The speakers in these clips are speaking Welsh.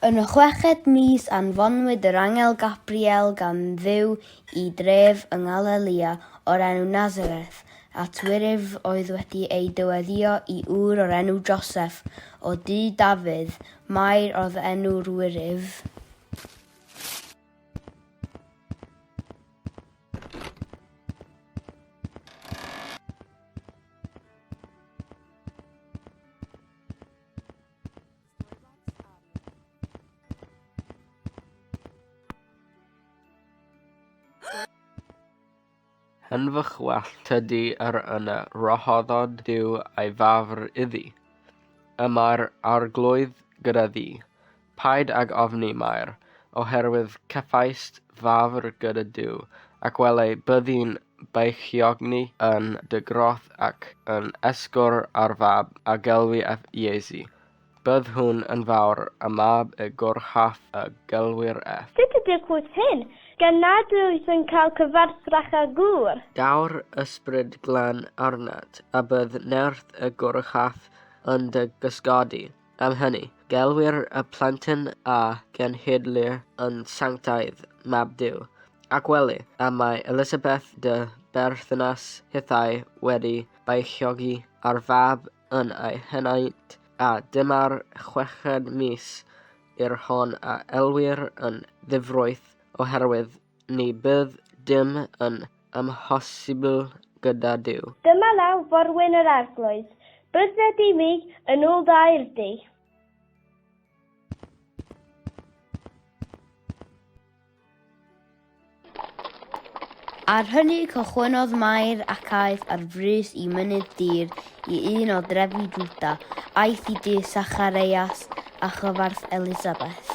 Yn y chweched mis anfonwyd yr angel Gabriel gan Dduw i dref yng Ngalilea o'r enw Nasareth, at wyryf oedd wedi ei dyweddïo i ŵr o'r enw Joseff, o dŷ Dafydd, Mair oedd enw'r wyryf. Henfych well tydi yr yna rhoddodd Duw ei fafr iddi. Y mae'r Arglwydd gyda thi. Paid ag ofni, Mair, oherwydd cefaist fafr gyda Duw, ac wele, byddi'n beichiogni yn dy groth ac yn esgor ar fab, a gelwi ef Iesu. Bydd hwn yn fawr, a mab y Goruchaf y gelwir ef. Sut y digwydd hyn, gan nad wyt yn cael cyfarthrach â gŵr? Daw'r Ysbryd Glân arnat, a bydd nerth y Goruchaf yn dy gysgodi. Am hynny, gelwir y plentyn a genhedlir yn sanctaidd, Mab Duw. Ac wele, y mae Elisabeth dy berthynas hithau wedi beichiogi ar fab yn ei henaint, a dyma'r chweched mis i'r hon a elwir yn ddifrwyth, oherwydd Ni bydd dim yn amhosibl gyda Duw. Dyma law forwyn yr Arglwydd, bydded i mi yn ôl dy air di. Ar hynny cychwynnodd Mair ac aeth ar frys i mynydd dir i un o drefi Jwda, aeth i dŷ Sachareias a chyfarth Elisabeth.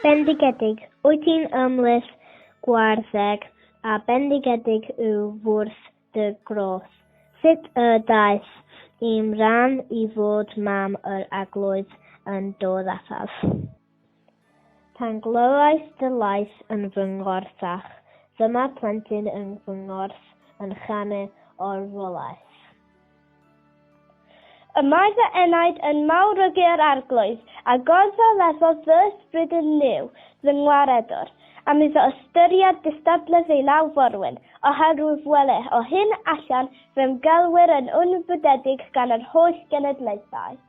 Bendigedig wyt ti'n ymhlith gwartheg, a bendigedig yw fwrdd dy groth. Sut y daeth i'm rhan i fod mam yr Arglwydd yn dod ataf? Pan glywais dy lais yn fy nghorffach, dyma plentyn yn fy nghorff yn chanu o'r folaeth. Y mae fy enaid yn mawrygu yr Arglwydd, a gorfoleddodd fy ysbryd yn Nuw, fy ngwaredwr, am iddo ystyried distadledd ei law forwyn, oherwydd wele, o hyn allan fe'm gelwir yn unfydedig gan yr holl genedlaethau.